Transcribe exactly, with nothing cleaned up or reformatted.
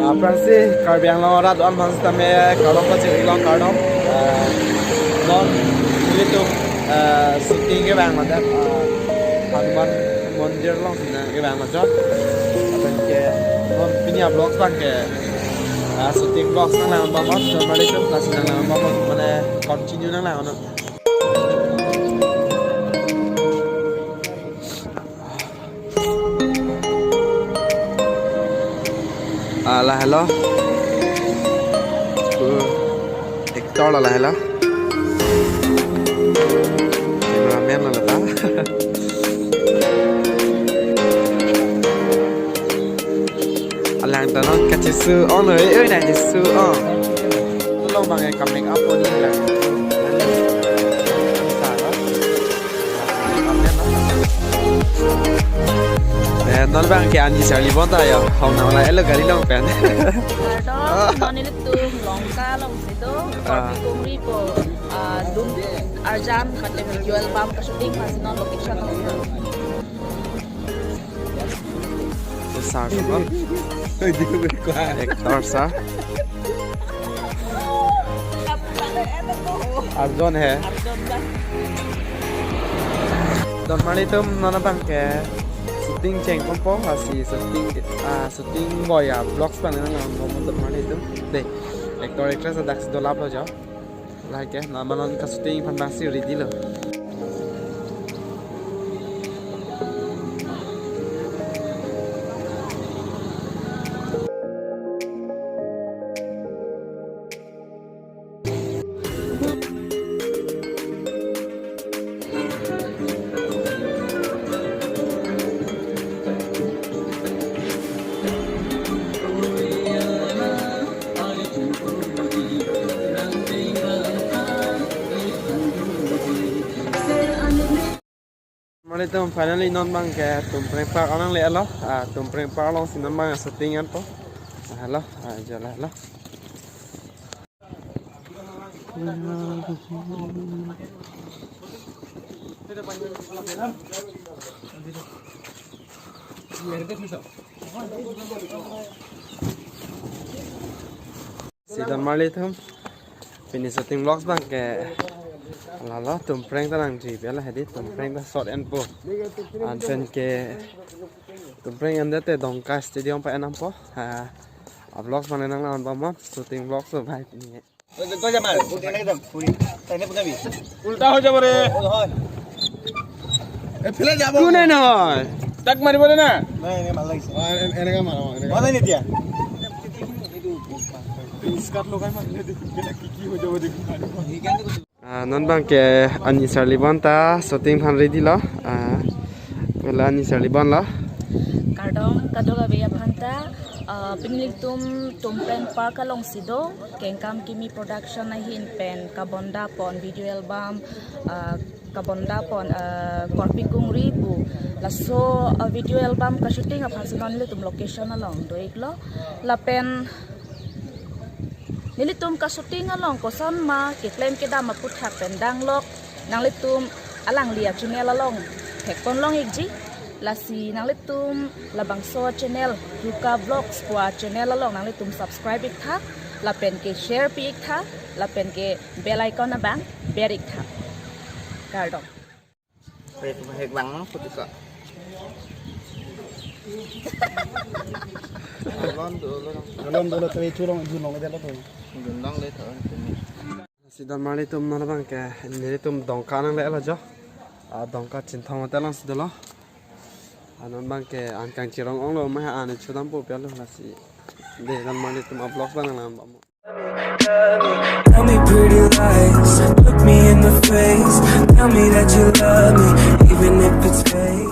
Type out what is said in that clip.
Aphrangsi Karbi Anglong arat do-an aphan sitame kardom pachini long, kardom. Ah, non nelitum, ah, shooting kevang mate, ah, Hanuman Mondir alongsi nangkevang mate. Lapen ke non pini a-vlogs abang ke, ah, shooting vlogs nanglang abang, non normally tu lasi nanglang abang, mane continue nanglang non. Ah, lahelo. Uh, actor lo lahelo. Cameraman lo lata. Alang ta non kachesu-ong lo, eh, eh, na chesu-ong. Along abang ke ka-make up pon ni lang. Sa lo. Eh, non abang ke ani charli bon ta yo. Hong nang lahelo gari along pen. Kardom, non nelitum Longka alongsi do. Ah. Korpi Kongri pu, ah, dum arjan mate video album ka-shooting aphansi non location along. Sir, actor sir. Arjun hai. Arjun da. Don marli atum, non abang ke shooting chengponpo, lasi shooting, ah, shooting boy a-vlogs abang nanglang abang, don marli atum. Dei, actor actress dak si dolap lo jo. Lahai ke, non ma non ka-shooting aphan abangsi ready lo. Mane atum, finally non abang ke Tumpreng Park along nanglelo. Ah, Tumpreng Park alongsi non abang shooting anpo. Ah, lahelo, ah, jo lahelo. Si don marli atum, pini shooting vlogs abang ke lahelo, Tumpreng ta nangji pi lahai dei, Tumpreng ta shot enpo. Anpen ke Tumpreng endet te Dongka Stadium pa en nangpo. Ha, a-vlogs abang nanglang abang, shooting vlogs lo bhai pini. Tui, tui, tui, jamar. Tui, tui, tui, tui. Tui, tui, tui, tui. উল্টা হৈ যাব ৰে। অ, হয়। এইফালে যাব। কোনে নহয়? তাক মাৰিব দে না। নাই, এনেকে ভাল লাগিছে। অ, এনে-, এনেকে মাৰো, এনেকে। হোৱা নাই নেকি এতিয়া? স্কাৰ্ট লগাই মাৰিলে দেখি কেনে কি কি হৈ যাব দেখি। Ah, non abang ke ani charli bon ta shooting aphan ready lo. Ah, wala ani charli bon lo. Kardom kadokave aphan ta, ah, pini nelitum Tumpreng Park alongsi do, Kengkam Kimi Production ahin pen kabonda pon video album, ah, kabonda pon, ah, Korpi Kongri pu. Laso, ah, video album ka-shooting aphansi non nelitum location along do-iklo. Lapen nelitum ka-shooting along koson ma keklem kedam aputhak pen danglok nanglitum alangli a-channel along thekpon long-ikji. Lasi nanglitum labangso channel, Ruka Vlogs pu a-channel along nanglitum subscribe-iktha, lapen ke share pi-iktha, lapen ke bell icon abang ber-iktha. Kardom. Hek, hek bang no, puti ko. Alon dolo. Alon dolo, tui chulong, chulong aja lo tu. Gunang le tho. Si don marli atum, non abang ke nelitum Dongka nanglelo jo. Ah, Dongka Chinthong Hotel alongsi dolo. Ah, non abang ke an kangchirong ong lo, ma ha an chodampo pi lo, lasi. Dei, don marli atum, a-vlogs abang nanglang abang. Tell me pretty lies, look me in the face. Tell me that you love me, even if it's fake.